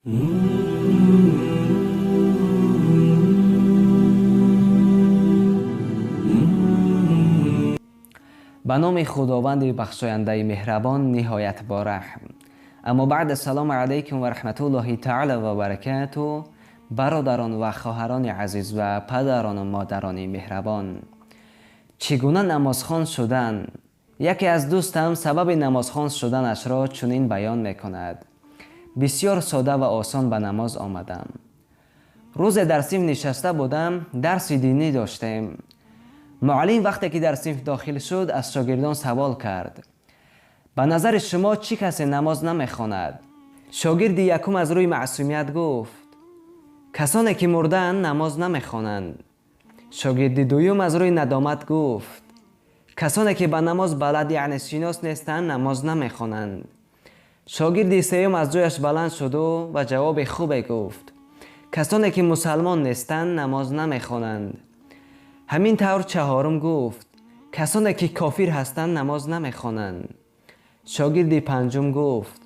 Ба номи Худованди бахшояндаи меҳрабон, ниҳоят бораҳм. Аммо баъд, ассалому алайкум ва раҳматуллоҳи таъала ва баракату. Бародарон ва хоҳарони азиз ва падарону модарони меҳрабон, чӣ гуна намозхон шудан? Яке аз дӯстам сабаби намозхон шуданашро чунин баён мекунад: бисёр сода ва осон ба намоз омадам. Рӯзе дар синф нишаста будам, дарси динӣ доштем. Муаллим вақте ки дар синф дохил шуд, аз шогирдон савол кард: ба назари шумо чӣ касе намоз намехонад? Шогирди якум аз рӯи маъсумият гуфт: касоне ки мурдаанд, намоз намехонанд. Шогирди дуюм аз рӯи надомат гуфт: касоне ки ба намоз балад, яъне шинос нестанд, намоз намехонанд. Шогирди сеюм аз ҷояш баланд шуду ва ҷавоби хубе гуфт: касоне ки мусалмон нестанд, намоз намехонанд. Ҳамин тавр чаҳорум гуфт: касоне ки кофир ҳастанд, намоз намехонанд. Шогирди панҷум гуфт: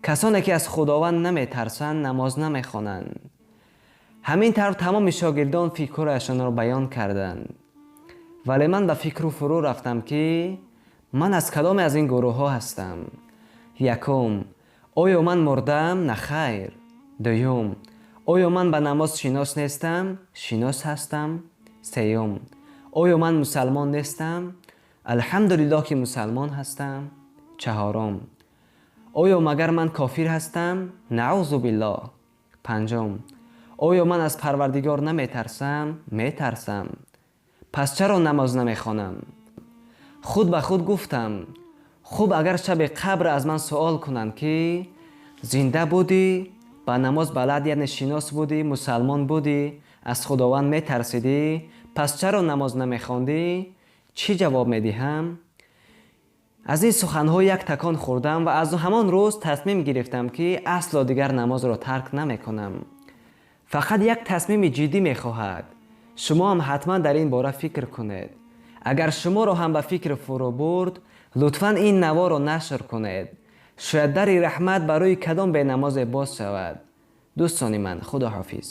касоне ки аз Худованд наметарсанд, намоз намехонанд. Ҳамин тавр тамоми шогирдон фикрҳояшонро баён карданд. Вале ман ба фикру фурӯ рафтам, ки ман аз кадоме аз ин гурӯҳҳо ҳастам. Якум: оё ман мурдаам? На хайр. Дуюм: оё ман ба намоз шинос нестам? Шинос ҳастам. Сеюм: оё ман мусалмон нестам? Алҳамдулиллоҳ, ки мусалмон ҳастам. Чаҳорум: оё магар ман кофир ҳастам? Наъузу биллоҳ. Панҷум: оё ман аз Парвардигор наметарсам? Метарсам. Пас чаро намоз намехонам? Худ ба худ гуфтам: хуб, агар шаби қабр аз ман суол кунанд, ки зинда будӣ, ба намоз балад, яъне шинос будӣ, мусалмон будӣ, аз Худованд метарсидӣ, пас чаро намоз намехондӣ? Чӣ ҷавоб медиҳам? Аз ин суханҳо як такон хӯрдам ва аз ҳамон рӯз тасмим гирифтам, ки асло дигар намозро тарк намекунам. Фақат як тасмими ҷиддӣ мехоҳад. Шумо ҳам ҳатман дар ин бора фикр кунед. Агар шуморо ҳам ба фикр фурӯ бурд, лутфан ин наворо нашр кунед. Шояд дари раҳмат барои кадом бенамозе боз шавад. Дӯстони ман, худо ҳофиз.